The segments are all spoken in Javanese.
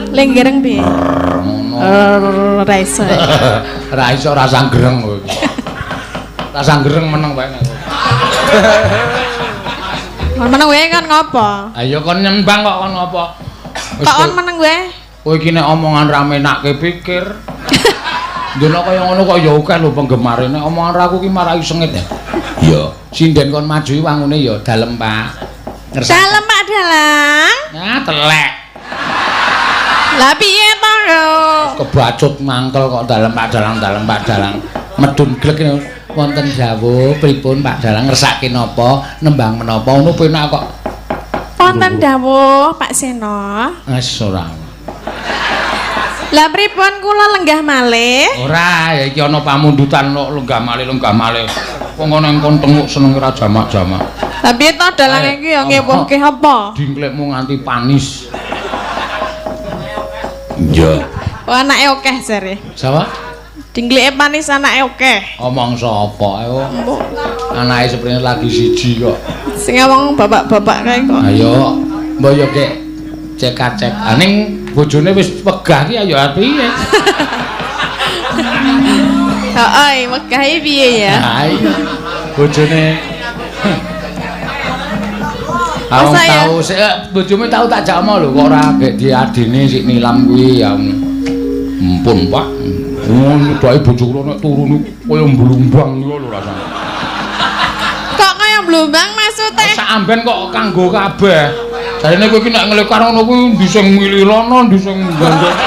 Lenggereng piye? Ngono. Ora iso. Ora iso rasa gereng kowe iki. Rasa gereng meneng wae aku. Kon meneng wae kon ngopo? Ayo kon nyembang kok kon ngopo? Kok kon meneng wae? Kowe iki nek omongan ra menakke pikir. Ndelok kaya ngono kok ya akeh lho penggemare. Nek omongan ra aku ki marai sengit ya. Iya, sinden kon maju wangune ya dalem, Pak. Ngersake. Dalem Pak Dalang. Nah, telek. Lah piye to, lho? Kebacut mangkel kok dalem Pak Dalang, dalem Pak Dalang. Medun glek wonten dawuh pripun Pak Dalang ngersake napa, nembang menapa ngono penak kok. Wonten dawuh Pak Seno. Wis ora. Lah pripun kula lenggah malih? Ora, ya iki ana pamundutan kok lenggah malih-lenggah malih. Wong ana engkon tenguk senenge ra jamak-jamak. Lah piye to dalang iki ya ngewuhke apa? Dingklekmu nganti panis. Iya. Oh anake akeh jare. Sapa? Dingkleke panis anake akeh. Omong sapa ayo. Anake seprene lagi siji kok. Sing ngomong bapak-bapak kae kok. Ayo, mbok yo kek cek-cek. Ah ning bojone wis wegah ki ayo piye? Heeh, wegah iki piye ya? Ha iya. Bojone Aku tau sik bojomu tau tak jak omong lho kok ora gek diadine sik nilam kuwi ya. Ampun, Pak. Ngono bae bojo kula nek turu niku kaya mblumbang niku lho rasane. Kok kaya mblumbang maksude? Sak amben kok kanggo kabeh. Jarene kowe iki nek nglekar ngono kuwi ndi sing mili rono, ndi sing gandeng.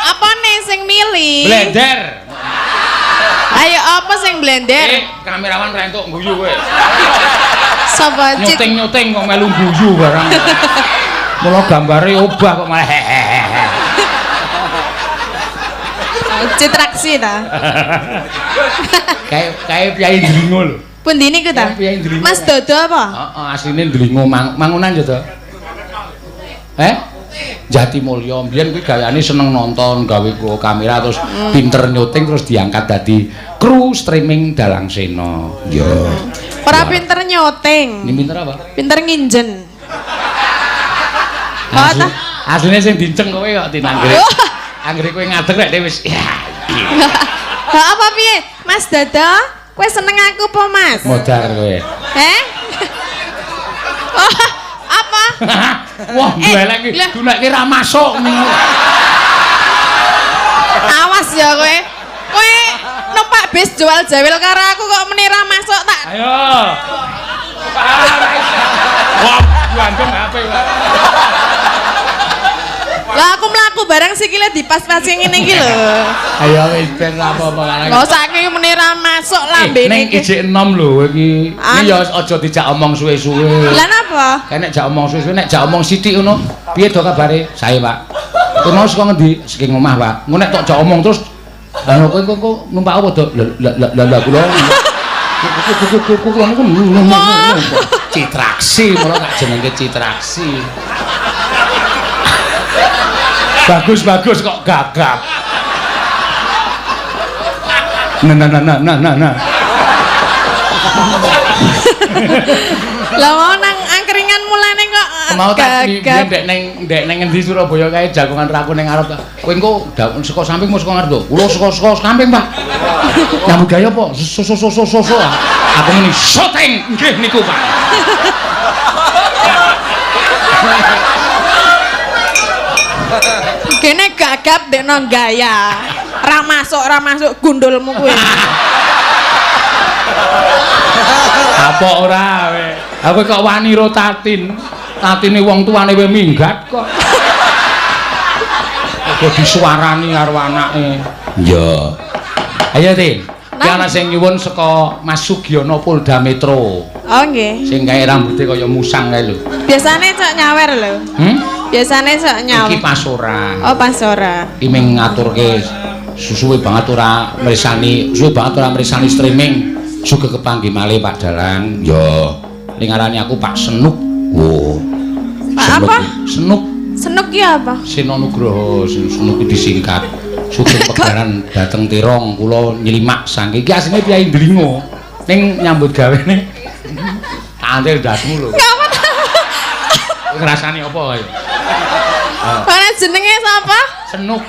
Apane sing mili? Blender. Ayo apa sing blender? Kamerawan ra entuk guyu kowe. Sapa cit? Nyuting-nyuting kok melu guyu barang. Mula gambare obah kok malah hehehe. Citraksi ta. Kayak piyai Ndlingo lho. Pundi niku ta? Mas Dodo apa? Heeh, asline Ndlingo Mangunan ya to. Eh? Jatimulya mbiyen kuwi gaweane seneng nonton, gawe kamera terus pinter nyuting terus diangkat dadi kru streaming Dalang Seno. Iya. Ora pinter nyuting. Ini pinter apa? Pinter nginjen. Asline sing dinceng kowe kok tinanggere. Anggere kowe ngadeg rek wis ya iki. Ha apa piye? Mas Dodo, kowe seneng aku apa, Mas? Modar kowe. Heh? Oh, apa? Wah, glelek iki, dunekke ra masuk. Awas ya kowe. Kowe numpak bis jual jawil karo aku kok meni ra masuk tak. Ayo. Wah, gandeng HP. Lah aku mlaku bareng sikile dipas-pasi ngene iki lho. Ayo wis ben ra apa-apa karo. Lho saiki meni ra masuk lambene iki. Ning ijik enom lho iki. Iki ya aja dijak omong suwe-suwe. Lah napa? Kae nek jak omong suwe-suwe nek jak omong sithik ngono, piye do kabare? Sae, Pak. Kowe mau saka ngendi? Saking omah, Pak. Engko nek tok jak omong terus lha kowe kok numpak apa do? Lah lah lah kula. Kula niku Citraksi, mula tak jenenge Citraksi. Bagus-bagus kok gagap. Nah nah nah nah nah nah. Lah mau nang angkringan mulane kok mau tak biyen ndek ning ngendi Surabaya kae jagongan raku ning ngarep. Kowe engko saka samping mau saka ngarep to? Kula saka samping, Pak. Nyambut gawe apa? So so so so so. Aku muni syuting. Nggih niku, Pak. Kene gagap dekno gaya. Ra masuk gundulmu kuwi. Apa ora kowe? Aku kok wani ro Tatin. Tatine wong tuane we minggat kok. Kok disuarani karo anake. Iya. Ayo Tin. Ki ana sing nyuwun saka Mas Sugiono Polda Metro. Oh nggih. Sing kae rambuté kaya musang kae lho. Biasane cok nyawer lho. Hmm? Biasane sok nyawer. Iki pas ora. Oh, pas ora. Iki mung ngaturke suwe banget ora mresani, suwe banget ora mresani streaming. Sugih kepanggih malih Pak Dalang. Ya, ning ngarani aku Pak Senuk. Wo. Pak apa? Senuk. Senuk ki apa? Seno Nugroho, Senuk ki disingkat. Sugih pegaran dateng Tirong kula nylimak saking iki asline piyai Ndlingo. Ning nyambut gawene tak antil ndasmu lho. Ngapa ta? Ngrasani apa ayo? Ana jenenge sapa? Senuk.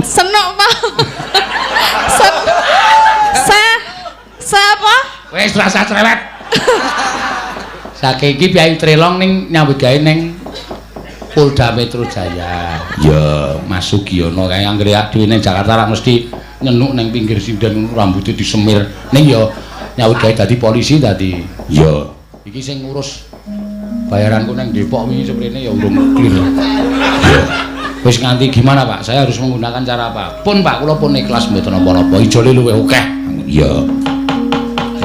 Senuk, Pak. Siapa? Wis rasa cerewet. Saiki iki Piyayi Trelong ning nyambut gawe ning Polda Metro Jaya. Ya, Mas Sugiono kae anggere dhewe ning Jakarta ra mesti nyenuk ning pinggir sinden rambutnya disemir. Ning ya nyambut gawe dadi polisi dadi. Ya. Iki sing ngurus bayaranku ning Depok wingi seprene ya urung clear. Ya. Wis nganti gimana, Pak? Saya harus menggunakan cara apa? Pun, Pak, kula pun ikhlas mboten napa-napa. Ijole luwih akeh. Ya.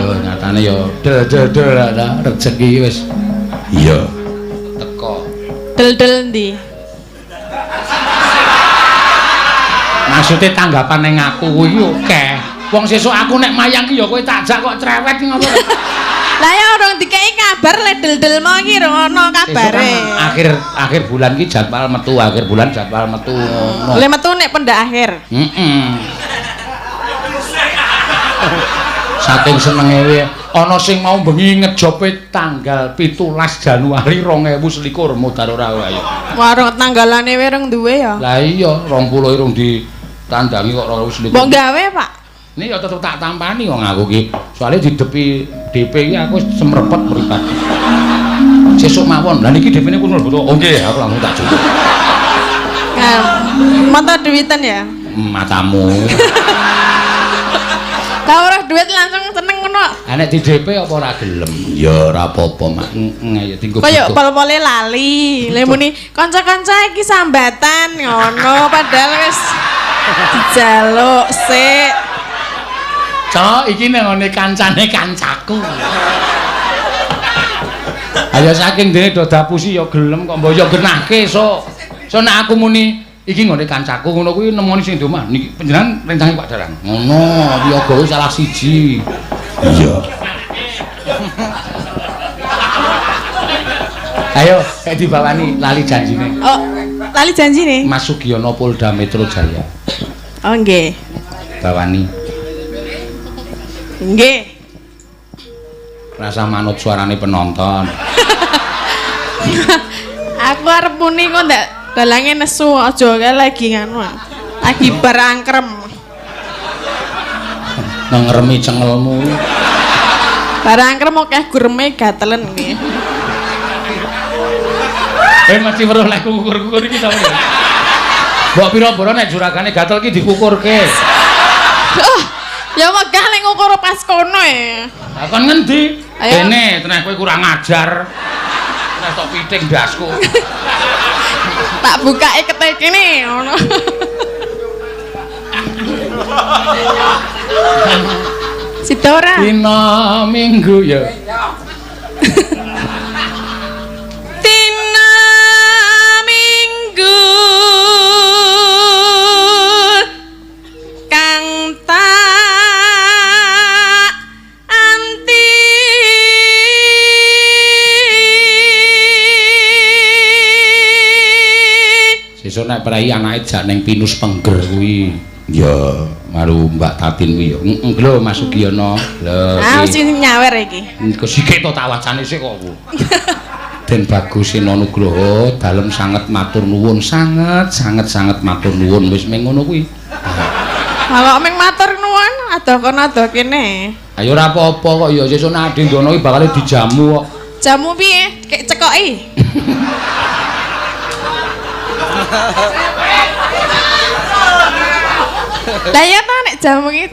Yo nyatane yo del-del lah rezeki wis. Iya. Teko. Del-del endi? Maksude tanggapan ning aku kuwi akeh. Wong sesuk aku nek mayang ki ya kowe tak jak kok cerewet ki ngopo. Lah ya urung dikeki kabar le del-del mau iki rung ono kabare. Akhir bulan ki jadwal metu, akhir bulan jadwal metu ngono. Le metu nek pendak akhir. Heeh. Saking senenge kuwi ana sing mau bengi ngejope tanggal 17 Januari 2021 modar ora ayo. Warung tanggalane wae rung duwe ya. Lah iya 20 rung ditandangi kok 2021. Mbok gawe, Pak. Ini ya tetep tak tampani wong aku ki. Soale didepi DP iki aku semrepet mripat. Sesuk mawon. Lah niki DP-ne kuwi mlebu. Oh nggih, aku langsung tak cukup. Mata duwitan ya? Matamu. Lah ora duit langsung seneng ngono. Ha nek di DP apa ora gelem? Ya ora apa-apa, Mak. Heeh, ya dinggo. Kaya pol-pole lali. Lha muni kanca-kanca iki sambatan ngono padahal wis dijaluk sik. Cok, iki nang ngene kancane kancaku. Ayo saking dene do dapusi ya gelem kok mbok ya genahke sok. So nek aku muni iki nggone kancaku ngono kuwi nemoni sing di omah niki panjenengan rencange Pak Dalang. Ngono, wiyaga kuwi salah siji. Iya. Ayo, kayak dibawani lali janjine. Oh, lali janjine. Mas Sugiono Polda Metro Jaya. Oh, nggih. Bawani. Nggih. Rasa manut suarane penonton. Aku arep muni kok ndak dalange nesu aja kae lagi nganu. Lagi barangkrem. Ngremi cengelmu. Barangkrem akeh gureme gatelen iki. Mesti weruh lek kukur-kukur iki ta. Mbok pira-pira nek juragane gatel iki dikukurke. Oh, ya wegah lek ngukur pas kono e. Lah kon ngendi? Dene teneh kowe kurang ajar. Teneh tok piting ndasku. Tak bukake ketek kene ngono. Sida ora? Dina Minggu ya. Dina Minggu kang tak anti sesuk nek prei anake jak ning Pinus Pengger kuwi. Ya, maru Mbak Tatin kuwi ya. Heeh, lho Mas Sugiono. Lho. Ah, sing nyawer iki. Kesike to tak wacane sik kok aku. Den Bagus Seno Nugroho dalem sanget matur nuwun, sanget sanget sanget matur nuwun wis meng ngono kuwi. Lah kok meng matur nuwun adoh kono adoh kene. Ayo ora apa-apa kok ya sesuk nek ade ndono iki bakal dijamu kok. Jamu piye? Kek cekoki. Lah ya ta nek jamu iki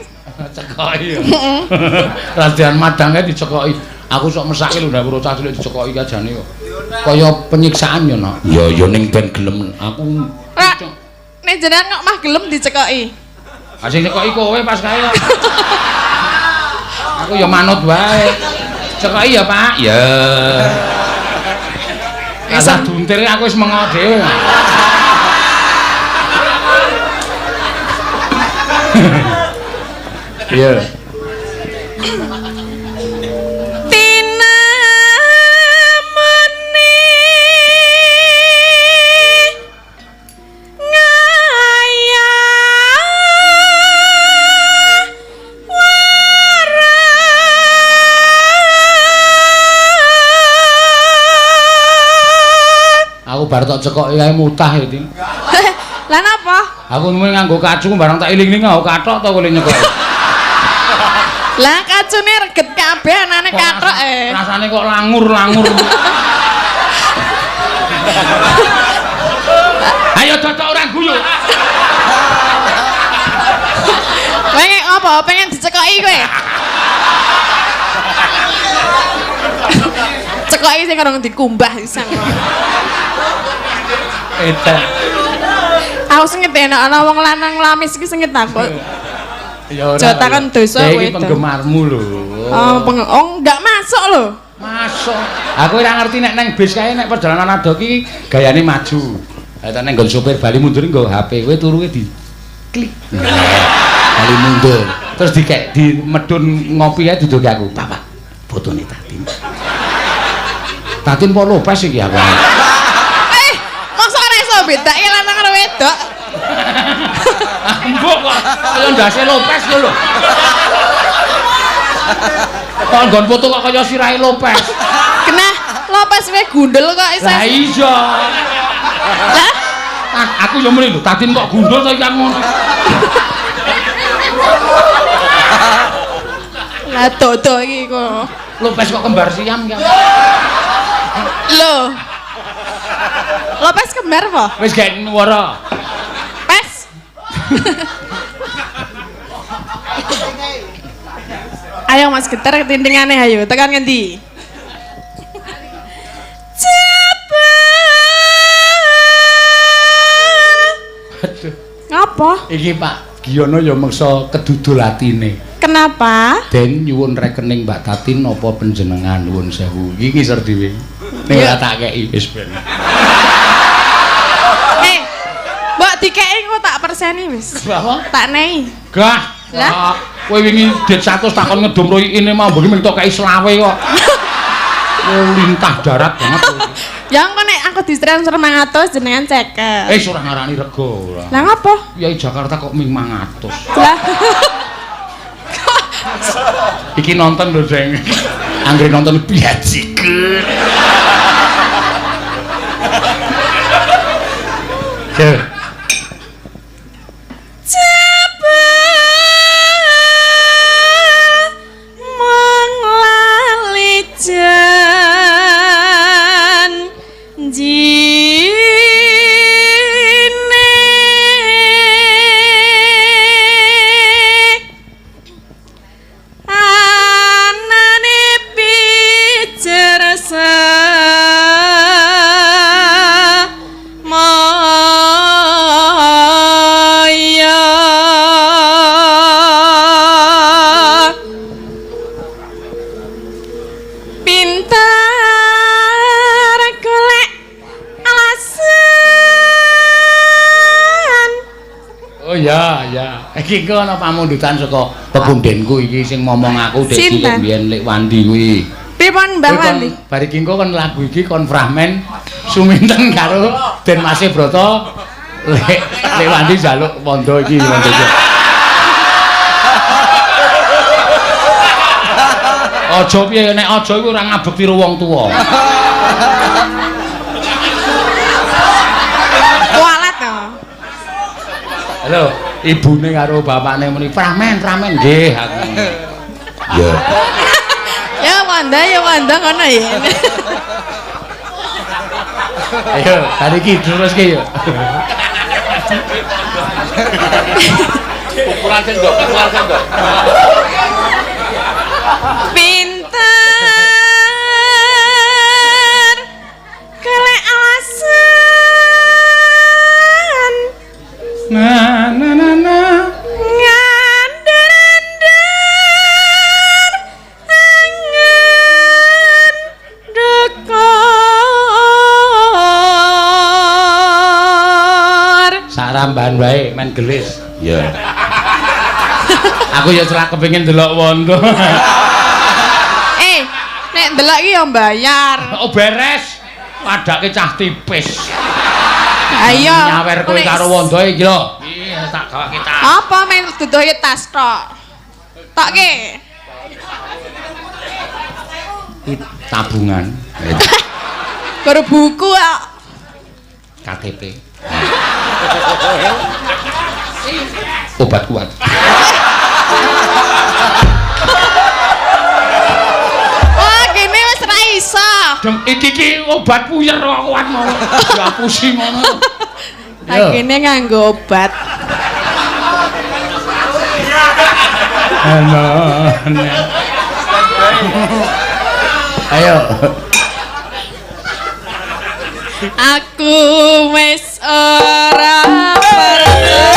cekoki ya. Radian madange dicekoki. Aku sok mesake lho nek bocah cilik dicekoki kajane kok. Kaya penyiksaan ya, Nak. Ya ya ning ben gelem aku. Ora. Nek jenengan kok mah gelem dicekoki. Ha sing cekoki kowe pas kae kok. Aku ya manut wae. Cekoki ya, Pak. Ya. Asah duntir aku wis mengo dhewe. Iya. Tina meni ngaya bar tok cekoki kae mutah iki. Lah napa? Aku mung nganggo kacu barang tak iling-iling nganggo kathok to kowe nyekoki. Lah kacune reget kabeh anane kathok e. Rasane kok langur-langur. Ayo cocok ora guyu. Pengen apa? Pengen dicekoki kowe? Cekoki sing rong dikumbah sisan. Edan. Aku sengit enak ana wong lanang lamis iki sengit aku. Ya ora. Jotakan dosa kowe. Iki penggemarmu lho. Oh, oh enggak masuk lho. Masuk. Aku ora ngerti nek nang bis kae nek perjalanan ado ki gayane maju. Lah nek nggon sopir bali mundur nggo HP kowe turu di klik. Bali mundur. Terus dikek di medun ngopi ae duduke aku. Bapak, fotone Tatin. Tatin po Lopez iki aku. Eh, mosok ora iso bedake lanang karo wedok. Mbok kok kaya ndase Lopez lho lho. Kok nggon foto kok kaya sirahe Lopez. Genah, Lopez wae gundul kok isih. Lah iya. Lah, aku yo muni lho, Tatin kok gundul to iki ngono. Lah dodo iki kok. Lopez kok kembar siam ya. Lho. Lopez kembar apa? Wis gak nuwara. Pes. Ayo Mas Geter ketintingane ayo tekan ngendi? Cepet. Aduh. Ngapa? Iki Pak Giyono ya meksa kedudul atine. Kenapa? Den nyuwun rekening Mbak Tatin napa panjenengan nuwun sewu. Iki ngisor dhewe. Ning ora tak kei wis ben. Mbok dikeki engko tak perseni wis. Apa? Tak nei. Gah. Lah, kowe wingi dit 100 takon ngedum royine mau mbok mung tok kei selawe kok. Lintah darat banget. Ya engko nek aku ditransfer 500 jenengan 50. Eh ora ngarani rega ora. Lah ngopo? Yai Jakarta kok ming 500. Lah. Iki nonton lho, Deng. Anggere nonton biajiker. Yo. Iki ana pamundutan saka pepundenku iki sing momong aku dek cilik biyen Lek Wandi kuwi. Pripun Mbah Wandi? Bar iki engko kon lagu iki kon fragmen suminten karo Den Mase Brata Lek Lek Wandi njaluk wondo iki wondo iki. Aja piye nek aja iku ora ngabekti karo wong tuwa. Kualat to. Halo. Ibune karo bapakne muni pramen pramen nggih aku. Ya. Ya wanda ya wanda ngono ya. Ayo, tadi iki teruske ya. Ukuran sendok, ukuran sendok. Pinter golek alasan. Na na na na ngandar-andar angen dekor. Sarambahan wae men gelis. Iya. Aku ya celak kepengin delok wondo. Nek ndelok iki ya mbayar. Oh beres. Padake cah tipis. Ayo nyawer kowe karo wondo iki lho. Iya tak gawake tas. Apa men duduhe tas tok. Tokke. Tabungan. Karo buku kok. KTP. Obat kuat. Wah, gini wis ra iso. Deng iki ki obat puyer kok kuat ngono. Diapusi ngono. Ha kene nganggo obat. Alah. Ayo. Aku wis ora percaya.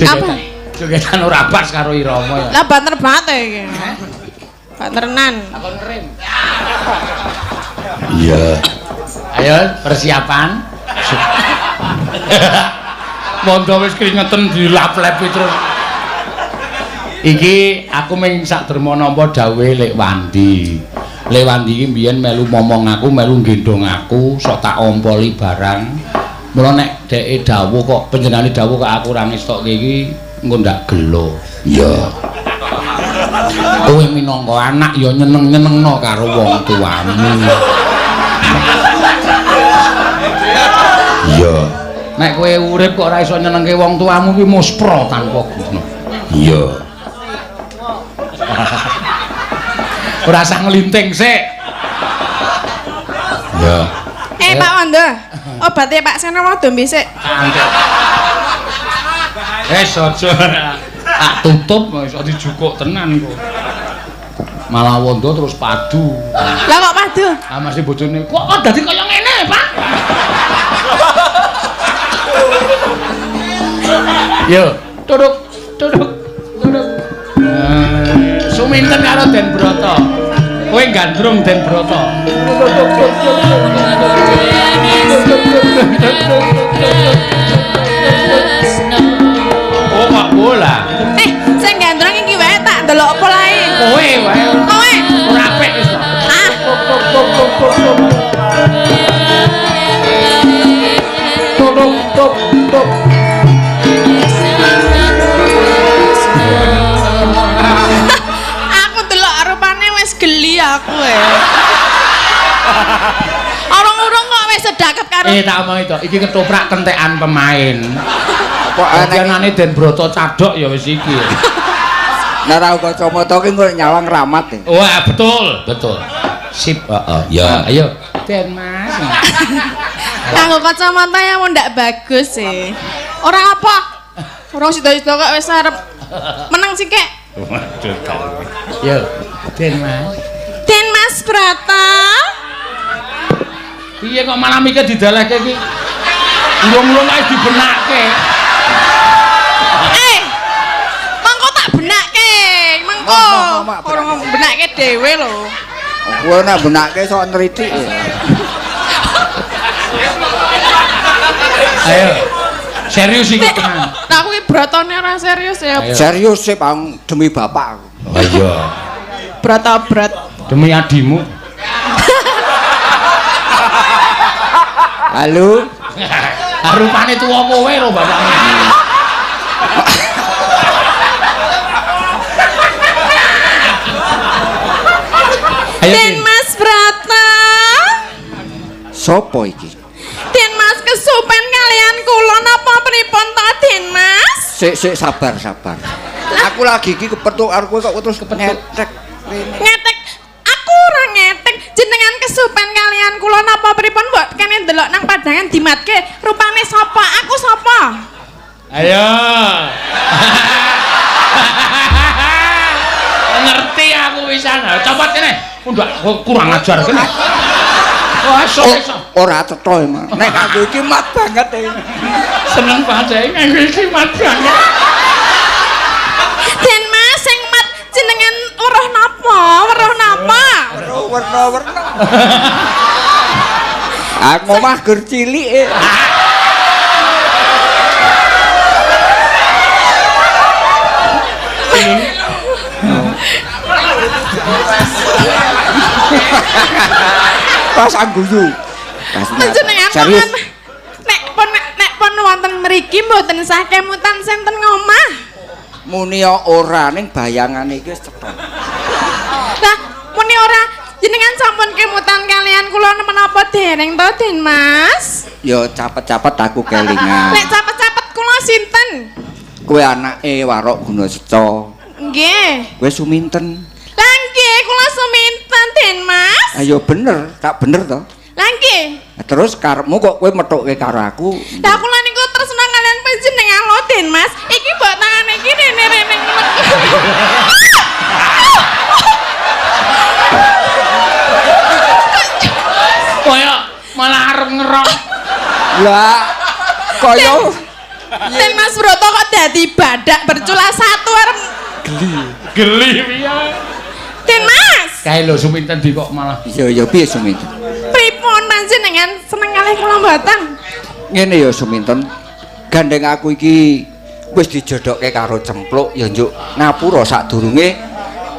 Apa? Jogetan ora pas karo irama ya. Lah banter banget ya iki. Banterenan. Takon ngerim. Iya. Ayo persiapan. Mondo wis kringeten dilap-lepi terus. Iki aku ming sak derma nampa dawuhe Lek Wandi. Lek Wandi iki mbiyen melu momong aku, melu nggendhong aku, sok tak ompoli barang. Mula nek dheke dawuh kok panjenengane dawuh kok aku ora ngestokke iki engko ndak gelo. Iya. Kowe minangka anak ya nyeneng-nyenengno karo wong tuamu. Iya. Nek kowe urip kok ora iso nyenengke wong tuamu kuwi muspra tanpa guna. Iya. Ora usah nglinting sik. Iya. Pak Wondo, obatnya Pak Seno mau dombe sik. Wis aja tak tutup iso dijukuk tenan kok. Malah Wondo terus padu. Lah kok padu? Ah mesti bojone, kok kok dadi kaya ngene, Pak? Yo, tuduk, tuduk, tuduk. Suminten karo Den Broto. Kowe gandrung Den Broto. Oh, kok bola. Sing gandrung iki wae tak ndelok apa lae. Kowe wae. Kowe ora apik wis to. Ah. Tuk tuk tuk. Aku delok rupane wis geli aku e. Orang-orang kok wis sedaket karo tak omongi to, iki ketoprak kentekan pemain. Kok anane Den Broto cadhok ya wis iki. Nek ora kacamata ki engko nyawang ramat. Wah, betul, betul. Sip, heeh. Ya, ayo. Den Mas. Nganggo kacamata yang ndak bagus sih. Ora apa. Ora sida-sida kok wis arep menang sih kek. Waduh. Yo, Den Mas. Den Mas Brata. Piye kok malah mikir didalehke iki? Urung-urung ae dibenake. Mengko tak benake, mengko. Ora benake dhewe lho. Kowe nek benake sok nritik. Ayo. Serius iki tenan. Nah aku iki brotone ora serius ya. Ayo. Serius sih, Bang, demi bapak aku. Oh iya. Broto-brot. Demi adimu. Halo. Rupane tuwa kowe lho bapakmu. Ayo Den Mas Brata. Sopo iki? Den Mas kesupen kalian kula napa pripun to Den Mas? Sik sik sabar sabar. Aku lagi iki kepethuk karo kowe kok terus ngetek rene. Ngetek. Aku ora ngetek. Jenengan kesupen kalian kula napa pripun mbok kene ndelok nang padangan dimatke rupane sapa? Aku sapa? Ayo. Ngerti aku wisan. Copot kene. Ndak kurang ajar kene. Wah, iso iso. Ora cetha emang. Nek aku iki mat banget e. Seneng banget nganggo iki mat banget. Den Mas sing mat jenengan weruh napa? Weruh napa? Weruh werna-werna. Aku mah gur cilik e. Pas angguyu. Panjenengan serius. Nek pun wonten mriki mboten sah kemutan senten ngomah. Muni ora ning bayangane iki wis cetha. Lah muni ora jenengan sampun kemutan kalian kula menapa dereng to Den Mas? Ya capet-capet aku kelingan. Nek capet-capet kula sinten? Kowe anake Warok Gunaseca. Nggih. Kowe Suminten. Lah nggih kula Suminten Den Mas. Ayo bener, tak bener to? Lah nggih. Terus karepmu kok kowe methukke karo aku? Lah kula niku tresna kalian panjenengan lho Den Mas. Iki mbok tangane iki rene-rene ngono. Kaya malah arep ngerok. Lah kaya Den Mas Broto kok dadi badak bercula satu arep geli. Geli piye? Den Mas. Kae lho Suminten di kok malah. Iya ya piye Suminten? Pripun panjenengan seneng kalih kula mboten? Ngene ya Suminten. Gandeng aku iki wis dijodokke karo Cempluk ya njuk ngapura sadurunge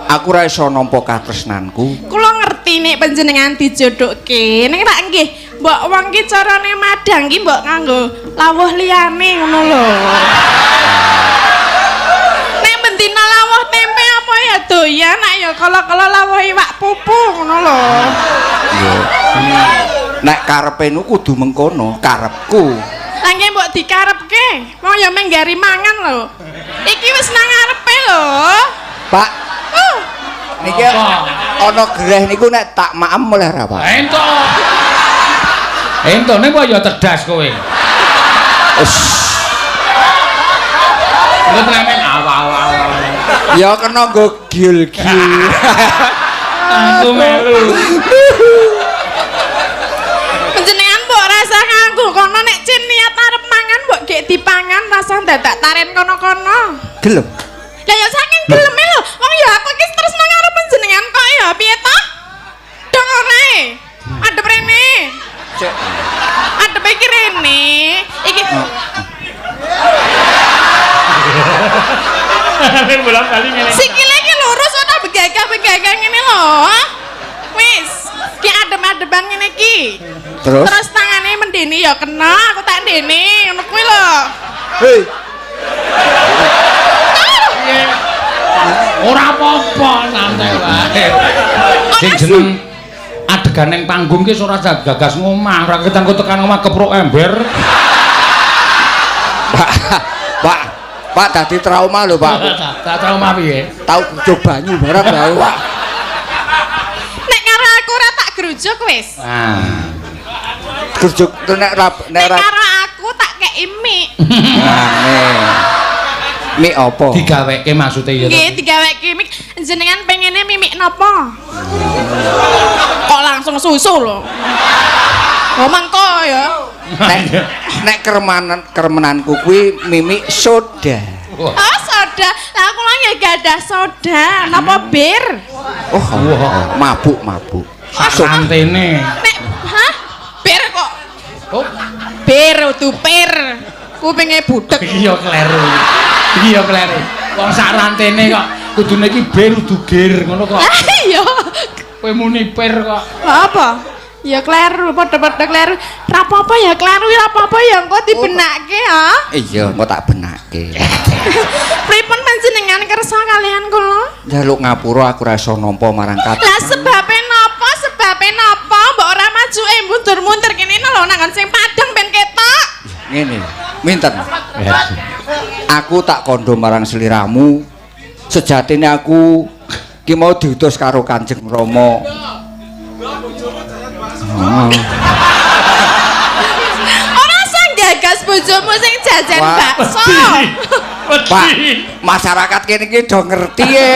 aku ora iso nampa katresnanku. Kula ngerti nek panjenengan dijodokke. Ning rak nggih mbok wong ki carane madang ki mbok nganggo lawuh liyane ngono lho. Nek bendina lawuh tempe apa ya doyan nek ya kala-kala lawuh iwak pupu ngono lho. Iya. Nek karepe nu kudu mengkono, karepku. Lah nggih mbok dikarepke. Wong ya menggari mangan lho. Iki wis nang ngarepe lho. Pak. Niki ana gereh niku nek tak maem oleh ra, Pak? Entuk. Entuk ning kok ya tedas kowe. Wis. Lha tenan awak-awak. Ya kena nggo gil-gil. Aku melu. Panjenengan mbok rasa nganggo kono nek cin niat arep mangan mbok gek dipangan rasa dadak taren kono-kono. Gelem. Lah ya saking geleme lho. Wong ya aku iki terus nang ngarep panjenengan kok ya piye to? Dong ora e. Adep rene. Cek. Adep iki rene. Iki bolak-balik ngene. Sikile iki lurus ora begagah-begagah ngene lho. Wis, ki adem-ademan ngene iki. Terus? Terus tangane mendene ya kena, aku tak ndene ngono kuwi lho. Hei. Ora apa-apa, santai wae. Sing jeneng adegan ning panggung ki ora gagas ngomah, ora ketangku tekan omah keprok ember. Pak, Pak, Pak dadi trauma lho, Pak. Tak trauma piye? Tau grujuk banyu barang lho, Pak. Nek karo aku ora tak grujuk wis. Ah. Grujuk nek ora nek karo aku tak kei mik. Nah, mik apa? Digaweke maksude ya. Nggih, digaweke mik. Jenengan pengene mimik napa? Kok langsung susu lho. Oh mengko ya. Nek nek kremenanku kuwi mimik soda. Wah. Oh soda. Lah kula nggih gadah soda. Napa bir? Oh, mabuk mabuk. Sak rantene. Nek hah? Bir kok. Oh, Bir udu pir. Kupinge budhek. iki ya kleru. Iki ya kleru. Wong sak rantene kok kudune iki bir udu gir ngono kok. Lah iya. Kowe muni pir kok. Lah apa? Ya kleru, padha-padha kleru. Ra apa-apa ya kleru, ra apa-apa ya engko dibenake ha. Iya, engko tak benake. Pripun panjenengan kersa kalian kula? Njaluk ngapura aku ora iso nampa marang kat. Lah sebabe napa? Sebabe napa? Mbok ora maju mundur-mundur kene lho nang sing padhang ben ketok. Ngene, minten. Aku tak kandha marang sliramu. Sejatine aku ki mau diutus karo Kanjeng Rama. Ora usah gagas bojomu sing jajan bakso. Pak, masyarakat kene iki do ngerti e.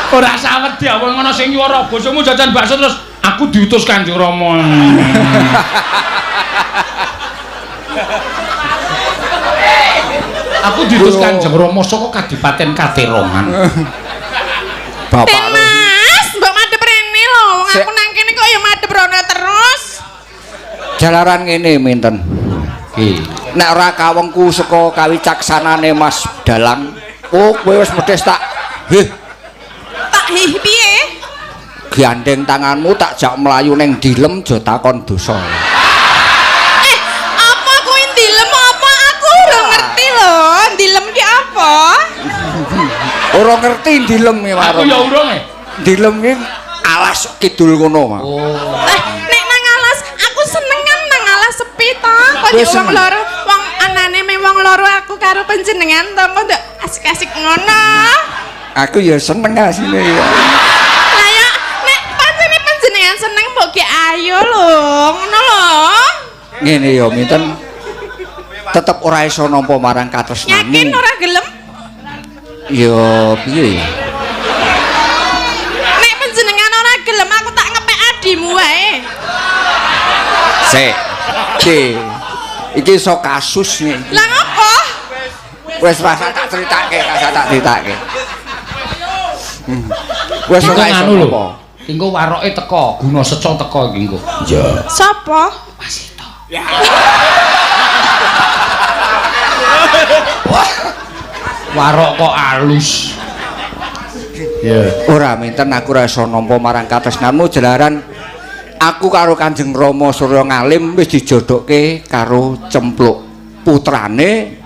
Ora usah wedi wong ana sing nyuwara bojomu jajan bakso terus aku diutus Kanjeng Rama. Aku diutus Kanjeng Rama saka Kadipaten Katerongan. Bapak Mas, mbok madhep rene lho, wong aku nang kene kok ya madhep rono terus. Jalaran ngene minten. Ki. Nek ora kawengku saka kawicaksanane Mas Dalang, oh kowe wis medhes tak heh. Tak hih piye? Gandeng tanganmu tak jak mlayu ning dilem aja takon dosa. Apa kuwi dilem apa? Aku ora ngerti lho, dilem ki apa? Ora ngerti dilem ki Aku ya urung e. Dilem ki alas kidul kono, Mas. Oh. Nek nang alas aku seneng kan nang alas sepi to. Kok wong loro, wong anane me wong loro aku karo panjenengan to kok nduk asik-asik ngono. Aku ya seneng asline ya. Lah ya nek pancene panjenengan seneng mbok ki ayo lho, ngono lho. Ngene ya minten tetep ora iso nampa marang katresnanmu. Yakin ora gelem? Ya piye ya? Nek panjenengan ora gelem aku tak ngepek adimu wae. Sik. Ki. Iki iso kasus nih. Lah ngopo? Wis rasa tak critake, rasa tak critake. Wis ora iso apa. Engko waroke teko, guna seca teko iki engko. Iya. Sapa? Wasita. Warok kok alus. Ya. Ora minten aku ora iso nampa marang katresnanmu jalaran aku karo Kanjeng Rama Surya Ngalim wis dijodohke karo Cempluk putrane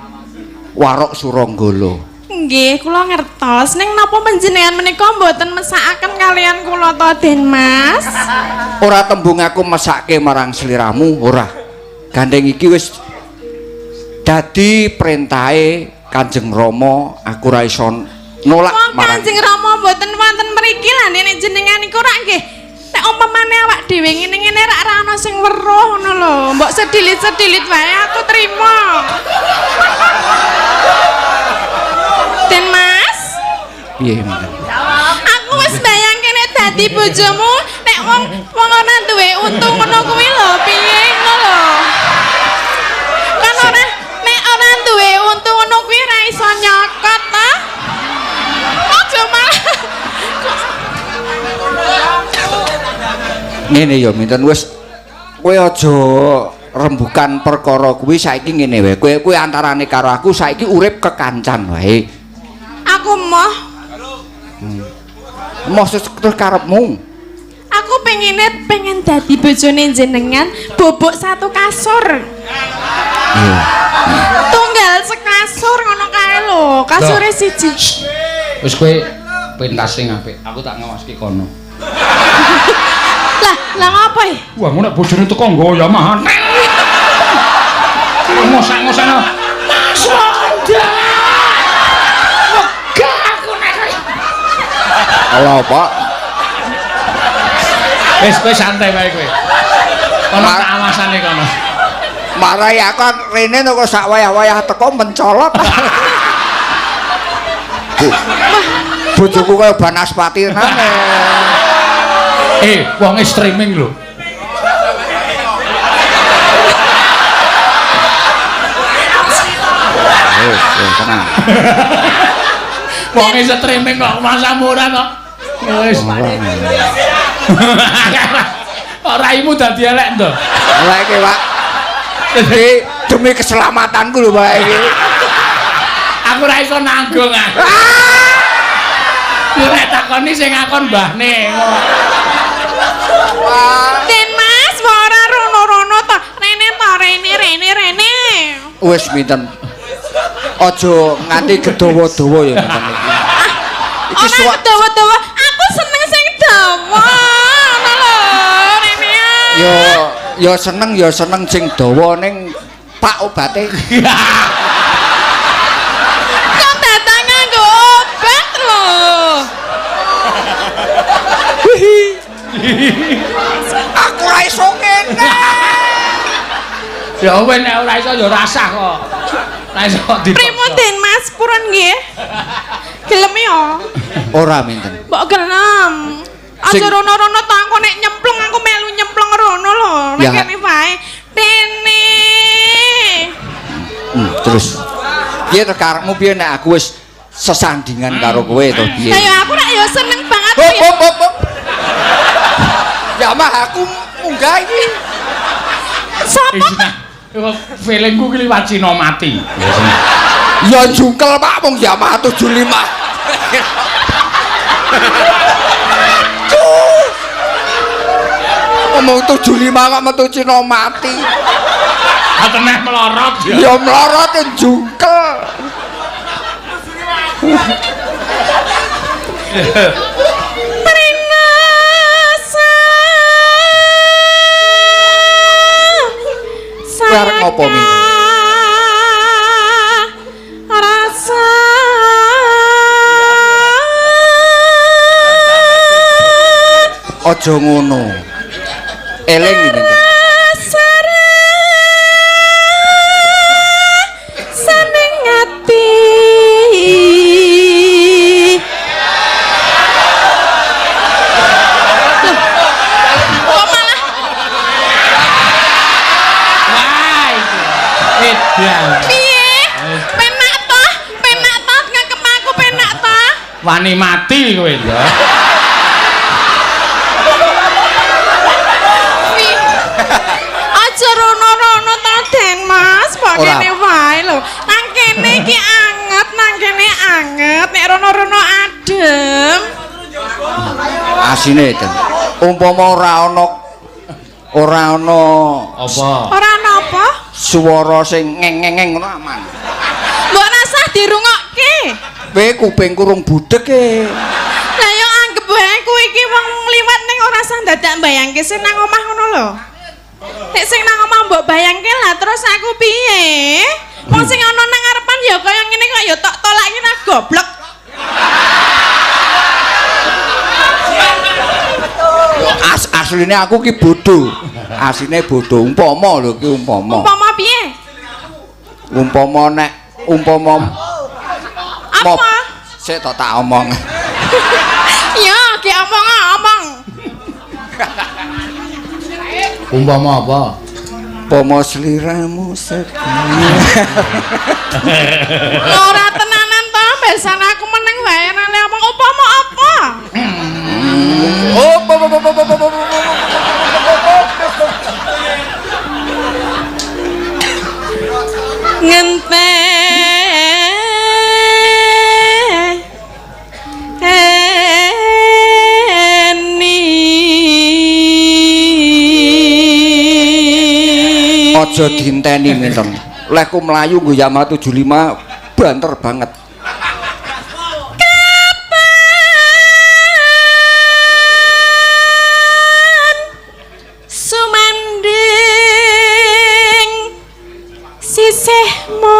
Warok Suranggala. Nggih, kula ngertos. Ning napa panjenengan menika mboten mesakaken kalian kula to, Den Mas? Ora tembung aku mesake marang sliramu, ora. Gandeng iki wis dadi perintahe Kanjeng Rama, aku ora iso nolak marang Kanjeng Rama mboten wonten mriki lha nek jenengan iku rak nggih. Nek umpamane awak dhewe ngene-ngene rak ora ana sing weruh ngono lho. Mbok sedilit-sedilit wae aku trima. Den Mas, piye minten? Aku wis bayangke nek dadi bojomu nek wong wong ora duwe untung ngono kuwi lho piye ngono lho. Kan ora nek ora duwe untung ngono kuwi ora iso nyokot ta. Aja malah ngene ya minten wis kowe aja rembukan perkara kuwi saiki ngene wae. Kowe kowe antarane karo aku saiki urip kekancan wae. Aku moh. Moh terus karepmu. Aku pengine pengen dadi bojone jenengan bobok satu kasur. Iya. Tunggal sekasur ngono kae lho, kasure siji. Wis kowe pentas sing apik, aku tak ngawaski kono. Lah, lah ngopo e? Wah, ngono nek bojone teko nggo ya mahan. Ngosak-ngosakno. Mas Ronda. Wegah aku nek. Ala, Pak. Wis kowe santai wae kowe. Kono tak awasane kono. Marai aku rene kok sak wayah-wayah teko mencolot. Bojoku kaya Banaspati tenan. Wonge streaming lho. Eh, tenang. Wong streaming kok masamu ora to. Wis. Kok raimu dadi elek to? Elek iki, Pak. Iki demi keselamatanku lho, Pak iki. Aku ora iso nanggung ah. Yo nek takoni sing ngakon mbahne. Den Mas, ora rono-rono to. Rene to, rene rene rene. Wis minten. Aja nganti gedawa-dawa ya minten iki. Iki Ora dawa-dawa, aku seneng sing dawa. Ngono lho, rene. Yo yo seneng sing dawa ning Pak obate. Kok datang nganggo obat lho. Aku ora iso ngene. Ya wis nek ora iso ya rasah kok. Ora iso dipaksa. Pripun Den Mas, purun nggih? Gelem ya? Ora minten. Mbok gelem. Aja rono-rono to aku nek nyemplung aku melu nyemplung rono lho. Nek kene wae. Dene. Terus piye to karepmu piye nek aku wis sesandingan karo kowe to piye? Lah ya aku nek ya seneng banget. Hop hop hop. Ya mah aku munggah iki. Sapa ta? Feelingku ki liwat Cina mati. Ya jungkel Pak wong Yamaha 75. Ngomong 75 kok metu Cina mati. Ateneh melorot ya. Ya melorot jungkel. Kowe arep ngopo mi? Rasa aja ngono. Eling ngene. Seneng ati. Kok malah wah iki. Edan. Piye? Penak toh? Penak toh ngakep aku penak toh? Wani mati kowe ya. Aja rono-rono to Den Mas, kok kene wae lho. Nang kene iki anget, nang kene anget, nek rono-rono adem. Asine Den. Umpama ora ana apa? Ora ana apa? Swara sing ngeng-ngeng ngono aman. Mbok rasah dirungokke. Kowe kupingku rung budhek e. Lah yo anggep wae kowe iki wong liwat ning ora usah dadak mbayangke sing nang omah ngono lho. Nek sing nang omah mbok bayangke lah terus aku piye? Wong sing ana nang ngarepan ya kaya ngene kok ya tok tolak iki nah goblok. Asline aku ki bodho. Asline bodho umpama lho ki umpama. Umpama piye? Umpama nek umpama apa? Sik tok tak omong. Ya, ki omong-omong. Umpama apa? Umpama sliramu setia. Ora tenanan to, besan aku meneng wae ora omong umpama apa? Oh, ngenteni aja dinteni minten. Lehku mlayu nggo Yamaha 75 banter banget. Kapan sumanding sisihmu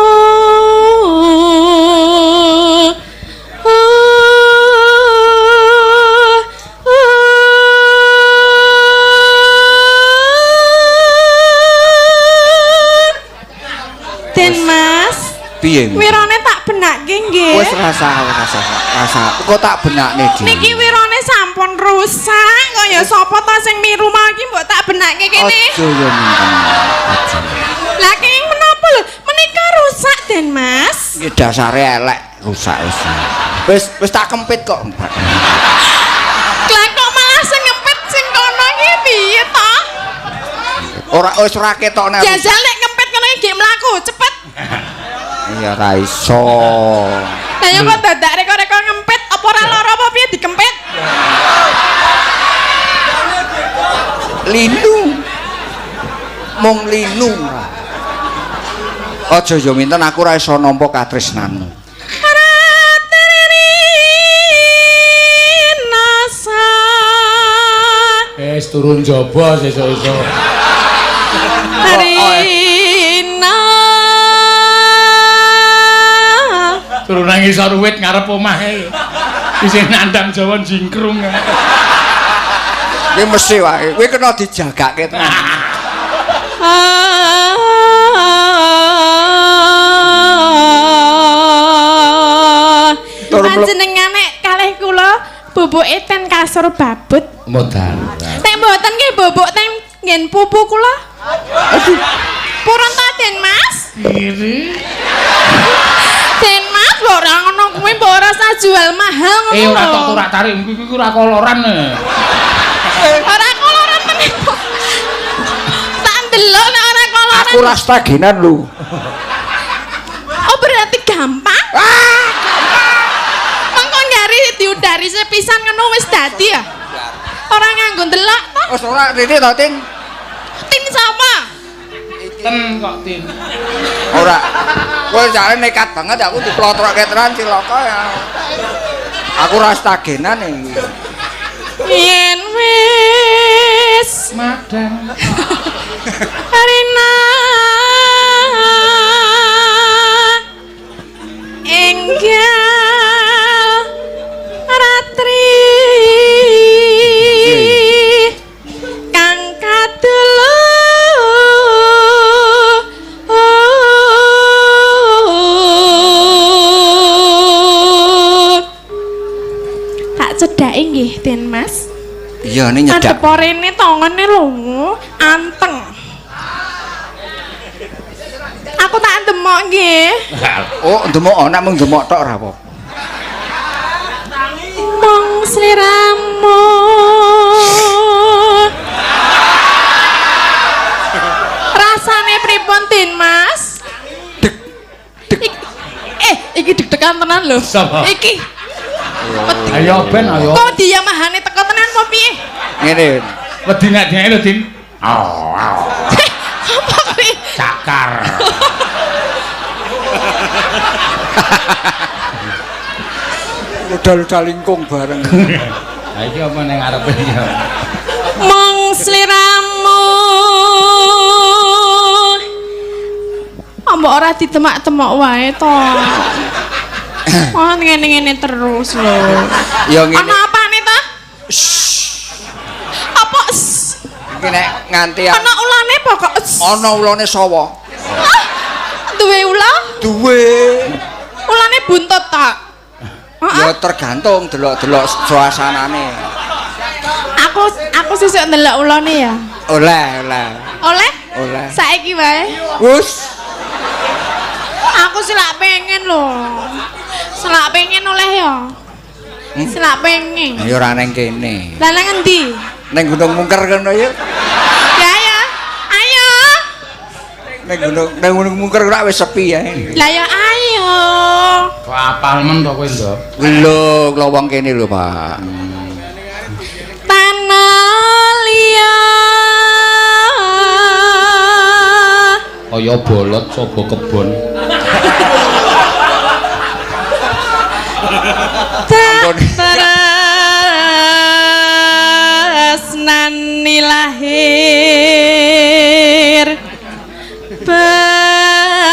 Den Mas, piye? Wirone tak benakke nggih. Wis rasa. Kok tak benakne dhewe. Niki wirone sampun rusak, kaya sapa ta sing miru mau iki mbok tak benakke kene. Aja ya minten. Lah kenging menapa lho? Menika rusak Den Mas. Mas. Iki dasare elek rusak wis. Wis wis tak kempit kok. Lah kok malah sing ngempit sing kono iki piye to? Ora wis ora ketok nek. Jajal nek ngempit kono iki gek mlaku cepet. Iya ora iso. Lah ya kok dadak reka-reka ngempit apa ora lara apa piye dikempit? Linu. Mung linu. Aja yo minten aku ora iso nampa katresnanmu. Wis turun jaba sesuk-esuk. Rina. Turun nang isor wit ngarep omahe. Isih nandang Jawa jingkrung. Kuwi mesti wae. Kuwi kena dijagake tenan. Panjenengan nek kalih kula boboke ten kasur babut. Modal. Nek mboten nggih bobok ten nggen pupu kula. Aduh. Purun ta Den Mas? Kiri. Den Mas mbok ora ngono kuwi mbok ora usah jual mahal ngono. Ora tok ora tarik kuwi ora koloran. Ora koloran tenan. Tak ndelok nek ora koloran. Aku ora stagenan lho. Oh berarti gampang? Ah, gampang. Mengko ngari diudari sepisan ngono wis dadi ya. Ora nganggo ndelok to? Wis ora rene to, Tin. Tin sapa? Ten kok Tin. Ora. Kowe jare nekat banget aku diplotroke tenan cilaka ya. Aku ora stagenan iki. Yen wis madang. Rina enggal ratri kang kadulu tak cedhake nggih Den Mas. Iya ini nyedak. Adep rene tongone lho anteng. Aku tak ndemok nggih. Oh, ndemok ana mung ndemok tok ora apa. Mung sliramu. Rasane pripun Din Mas? Deg. Deg. Iki deg-degan tenan lho. Iki. Ayo ben ayo. Kok diyamahane teko tenan apa piye? Ngene. Wedi nek dene lho, Din. Au au. Apa kuwi? Cakar. Ludal-ludal lingkung bareng. Ha iki apa ning ngarepe iki? Mung sliramu. Mbok ora ditemak-temok wae to. Oh ngene-ngene terus lho. Ya ngene. Ana apane ta? Apa? Iki nek nganti ana ulane apa kok? Ana ulane sawa. Duwe ula? Duwe. Ulane buntut ta? Ya tergantung delok-delok suasanane. Aku sesuk ndelok ulane ya. Oleh, oleh. Oleh? Oleh. Saiki wae. Wus. Aku selak pengen lho. Selak pengen oleh ya. Selak pengen. Ya ora neng kene. Lah nang endi? Neng Gunung Mungker kono ya. Ya ya. Ayo. Neng Gunung Mungker ora wis sepi ya. Lah ya ayo. Kok apal men to kowe, Ndok? Lho, lowong kene lho, Pak. Tanah liya. Kaya bolot coba kebon. Tresnani lahir batin.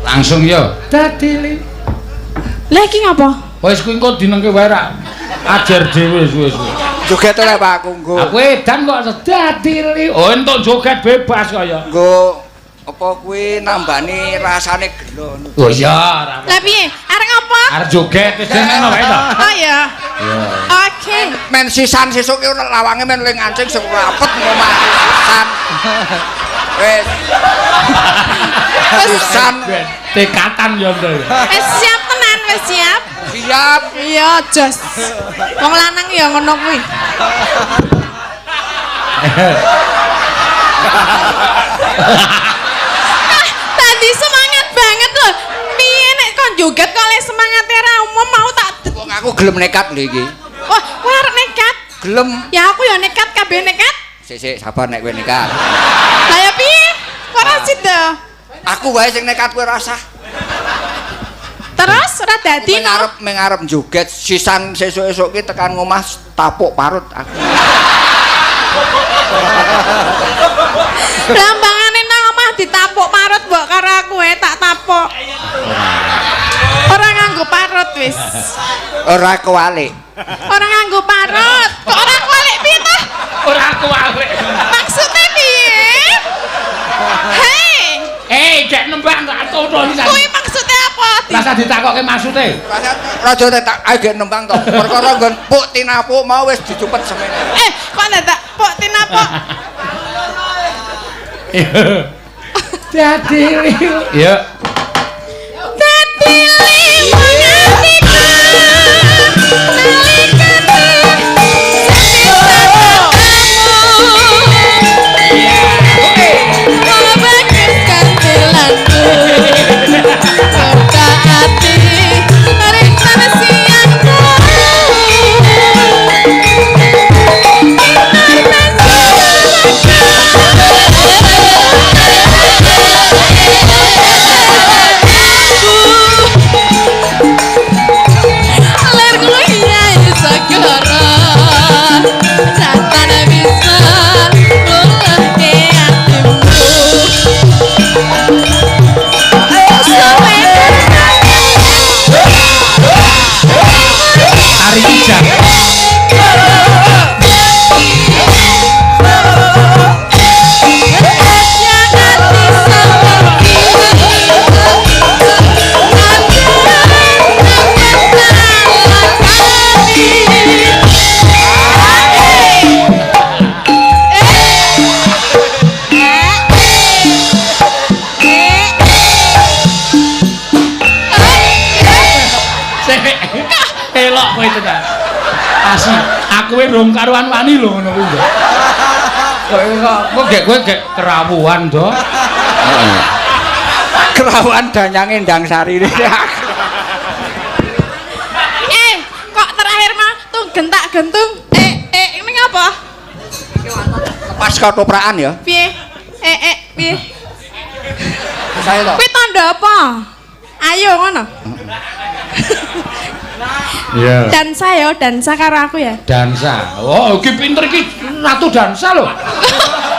Langsung ya. Dadi. Lah iki ngapa? Wis kuwi engko dinengke wae rak ajar dhewe suwe-suwe. Joget oleh Pak aku nggo. Aku edan kok dadi. Oh entuk joget bebas kaya. Nggo Apa kuwi nambani rasane gelo ngono. Oh iya, ora apa. Lah piye? Arep apa? Arep joget wis jeneng wae to. Oh iya. Iya. Oke. Men sisan sesuk ki lawange men ling ngancing sing rapet ngomah sisan. Wis. Sisan Tekatan yo ndo. Wis siap tenan, wis siap. Siap. Iya, jos. Wong lanang ya ngono kuwi. Tadi semangat banget loh. Piye nek kon joget kok le semangate ra umum mau tak. Wong aku gelem nekat lho iki. Wah, kowe arep nekat? Gelem. Ya aku ya nekat, kabeh nekat. Sik sik sabar nek kowe nekat. Lah ya piye? Kok ora sida? Aku wae sing nekat kowe ora usah. Terus ora dadi no. Mengarep joget sisan sesuk-esuk ki tekan ngomah tapuk parut aku. Lambangane nang omah ditapuk parut mbok karo aku tak tapuk. Ora nganggo parut wis. Ora kuwalik. Ora nganggo parut. Kok ora kuwalik piye ta? Ora kuwalik. Maksude piye? Hei. Gek nembang gak atono iki. Kuwi maksude apa? Rasa ditakoke maksude. Raja tak ayo gek nembang to. Perkara nggon puk tinapuk mau wis dicupet semene. Kok dadak puk tinapuk? Dadi ya. Dadi lima atiku nalikane sepi bagus kantilanku kota ati rintan siang Elok kowe tenan. Asli, aku wis rong karuan wani lho ngono kuwi. Kok gek kowe gek kerawuhan to. Heeh. Kerawuhan danyange Ndang Sari. Kok terakhir mah tuh gentak-gentung. Ini ngapa? Pas ketoprakan ya. Piye? Piye? Saya to. Kuwi tanda apa? Ayo ngono. Iya. Dansa ya, dansa karo aku ya. Dansa. Oh, iki pinter iki ratu dansa lho.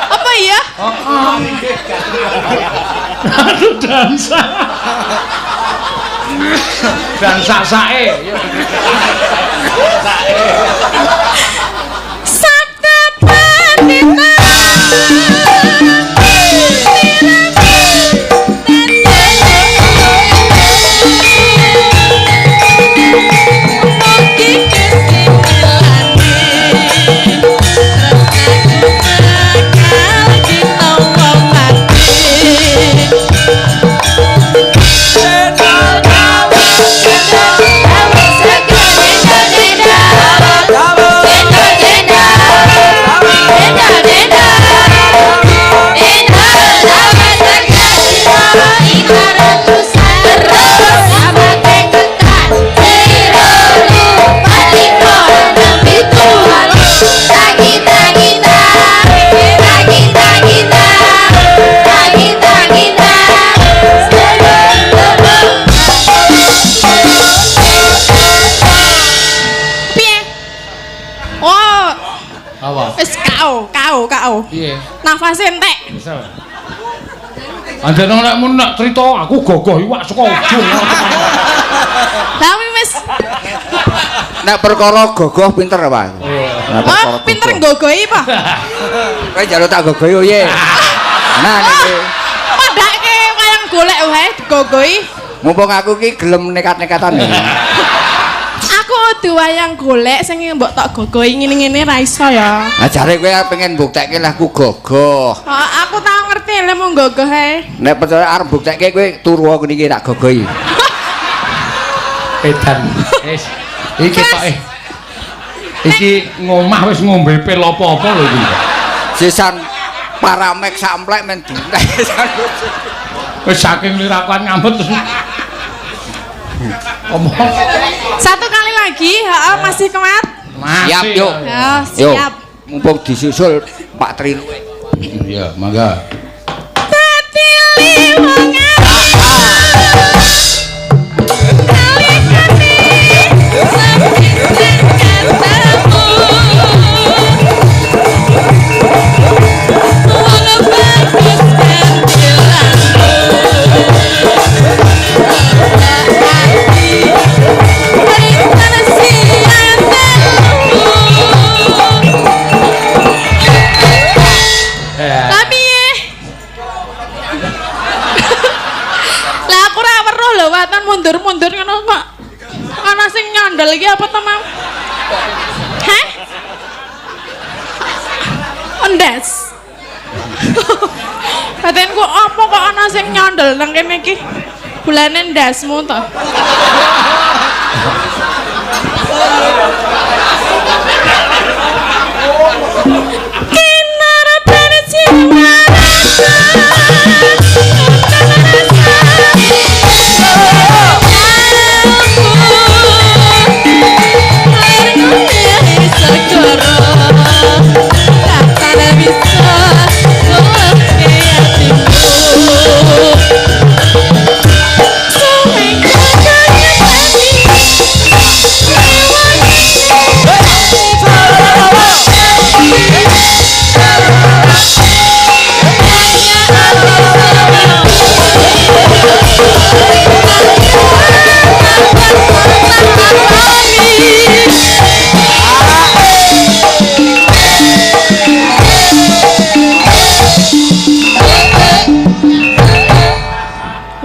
Apa iya? Heeh. Ratu dansa. Dansa sae. Sae. Sabda Pandita. KO. Piye? Nafase entek. Bisa. Anjene nek mun nek crita aku gogoh iwak saka ujung. Lah wis. Nek perkara gogoh pinter apa? Oh, pinter gogohi apa? Kowe njaluk tak gogohi oye. Nah niki. Padahal golek wae digogoi. Mumpung aku ki gelem nekat-nekatan ya. Aku kudu wayang golek sing mbok tok gogoi ngene-ngene ra iso ya. Lah jare kowe pengen mbuktekke lah aku gogoh. Oh, aku tau ngerti lek mung gogoh ae. Nek percaya arep mbuktekke kowe turu ngene iki tak gogoi. Edan. Wis. Iki ketoke. Iki ngomah wis ngombe pil apa-apa lho iki. Sisan paramek samplek men dintek. Wis saking lirakuan ngambet terus. Omong. Satu kali lagi, heeh, masih kuat. Siap yo. Ya, siap. Mumpung disusul Pak Triluwe. Iya, mangga. Dadi wong kalikane sepisan ketemu. Wong bagus kandilanmu. Lah aku ora weruh lho waton mundur-mundur ngono kok. Ana sing nyondol iki apa to, Mam? Hah? Endes. Batinku apa kok ana sing nyondol nang kene iki? Bulane ndasmu to.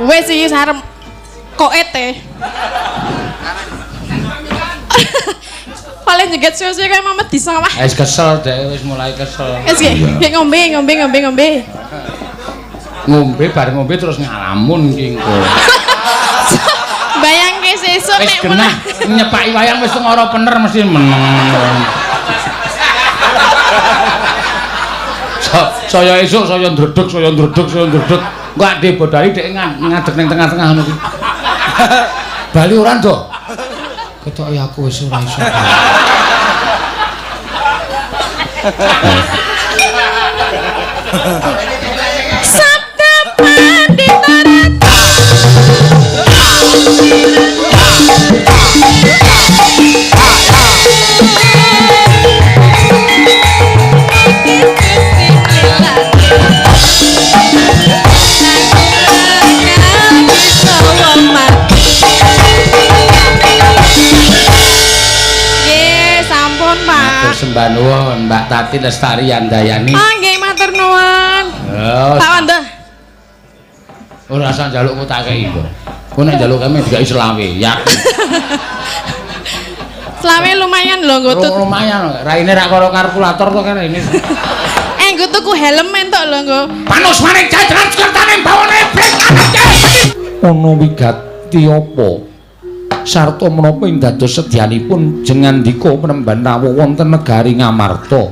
Wes iki sarem koet e. Paling jeget suwe-suwe kaya mamet di sawah. Wis kesel dhek wis mulai kesel. Wis ki ngombe ngombe ngombe ngombe. Ngombe bar ngombe terus ngalamun ki engko. Bayangke sesuk nek genah nyepaki wayang wis ngoro pener mesti meneng. Saya esuk saya ndredeg saya ndredeg saya ndredeg. Engko ade bodari dhek ngadeg ning tengah-tengah ngono kuwi. Bali ora, Nduk. Ketoke aku wis ora iso. Sabda Pandita Ratu. Sembah nuwun Mbak Tati Lestari Handayani. Ah nggih matur nuwun. Oh, Pak Wanda. Ora usah njaluk ku tak kei kok. Ku nek njaluk kame dikai selawe, yakin. Selawe lumayan lho nggo tut. Lumayan, raine rak karo kalkulator to kan ini. Nggo tuku helm entuk lho nggo. Panus maning jajaran sekertane bawane bek ana wigati apa? Sarta menapa ing dados sedyanipun jengandika penemban rawuh wonten negari Ngamarta.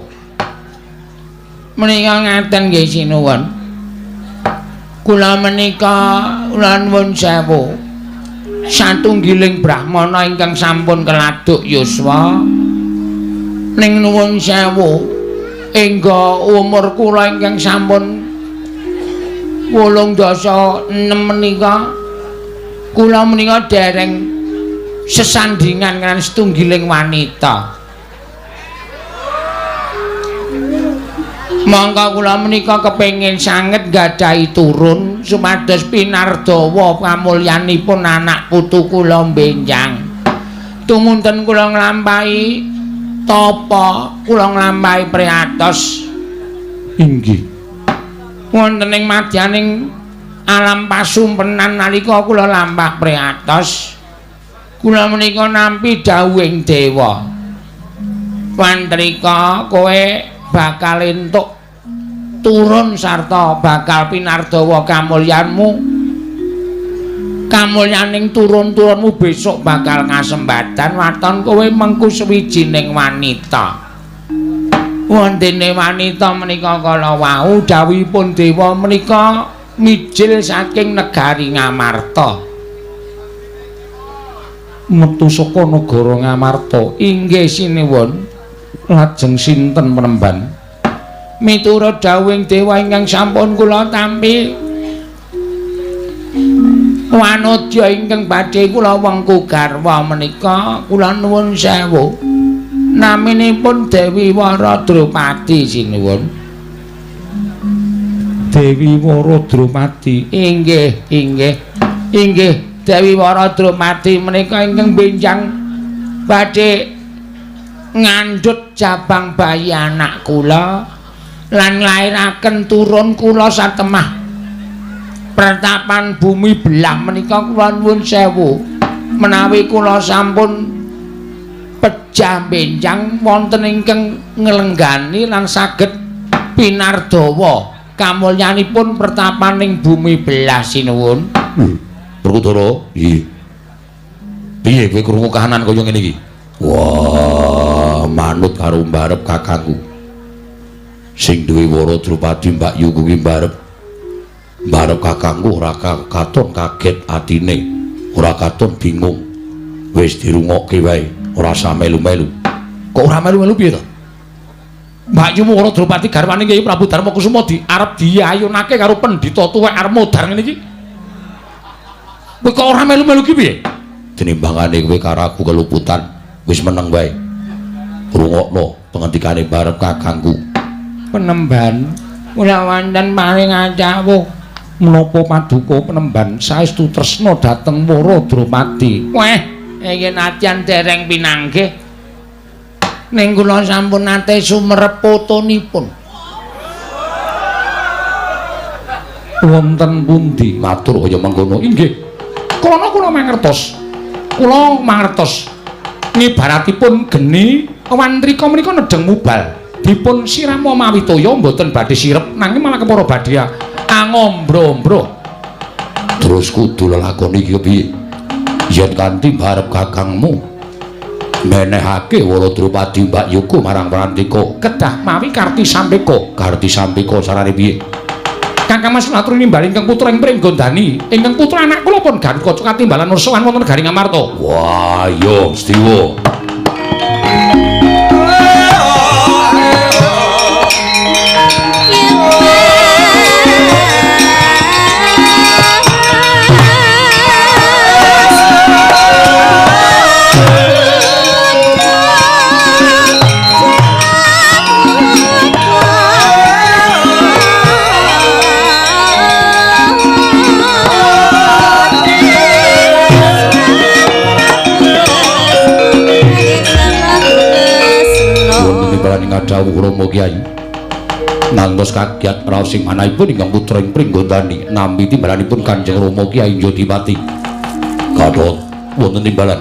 Menika ngaten nggih sinuwun. Kula menika kula nuwun sewu. Satunggiling brahmana ingkang sampun keladuk yuswa. Ning nuwun sewu, engga umur kula ingkang sampun 86 menika kula menika dereng sesandingan kan setunggiling wanita. Mongko kula menika kepengin sanget gadhahi turun supados pinardawa pamulyanipun anak putu kula benjang. Tumunten kula nglampahi tapa, kula nglampahi priatos. Inggih. Wonten ing madyaning Alam pasumpenan nalika kula lampah priatos kula menika nampi dawuhing dewa. Wantrika kowe bakal entuk turun sarta bakal pinardawa kamulyanmu. Kamulyaning turun-turunmu besok bakal kasembatan waton kowe mengku sawijining wanita. Wontene wanita menika kala wau dawuhipun dewa menika mijil saking negari Ngamarta. Metu saka negara Ngamarta. Inggih sinuwun. Lajeng sinten penemban? Miturut dawuhing dewa ingkang sampun kula tampi, wanodya ingkang badhe kula wengku garwa menika kula nuwun sewu. Naminipun Dewi Wara Drupadi sinuwun. Dewi Wara Drupadi. Inggih, inggih. Inggih, Dewi Wara Drupadi menika ingkang benjang badhe ngandhut jabang bayi anak kula lan nglairaken turun kula satemah pertapan bumi belah menika kula nuwun sewu. Menawi kula sampun pejah benjang wonten ingkang nglenggani lan saged pinardawa kamulyanipun pertapaning bumi belah sinuwun. Werkudara, piye? Piye kowe krungu kahanan kaya ngene iki? Wah, manut karo mbarep kakangku. Sing duwe Wara Drupadi Mbak Yu kuwi mbarep. Mbarep kakangku ora katon kaget atine, ora katon bingung. Wis dirungokke wae, ora usah melu-melu. Kok ora melu-melu piye to? Mbak Yu Wara Drupadi garwane Kyai Prabu Darma Kusuma di arep diayunake karo pendhita tuwek arep modar ngene iki. Kowe kok ora melu-melu ki piye? Tinimbangane kowe karo aku keluputan, wis meneng wae. Rungokno pengendikane barep kakangku. Penemban kula wonten paring acawuh. Menapa paduka penemban saestu tresna dhateng Wara Drupadi? Weh, iki nadyan dereng pinanggih. Ning kula sampun nate sumerep fotonipun. Wonten pundi? Matur kaya mengkono. Inggih. Krana kula mangertos. Kula mangertos. Ngibaratipun geni wantrika menika nedheng mubal. Dipun siram mawi toya mboten badhe sirep nanging malah kepara badhe angombro-ombro. Terus kudu lelakon iki kepiye? Yen kanthi barep kakangmu menehake Wara Drupadi Mbak Yuku marang Prantika kedah mawi Karti Sampeka. Karti Sampeka sarane piye? Kakang Mas matur nimbal ingkang putra ing Pringgondani, ingkang putra anak kula pun Gatotkaca katimbalan nursowan wonten negari Ngamarta. Wah, yo Stiwa. Dawuh Rama Kyai ngantos kagiat raos sing manahipun ingkang putra ing Pringgondani nampi timbalanipun Kanjeng Rama Kyai Jodipati. Gatot wonten timbalan.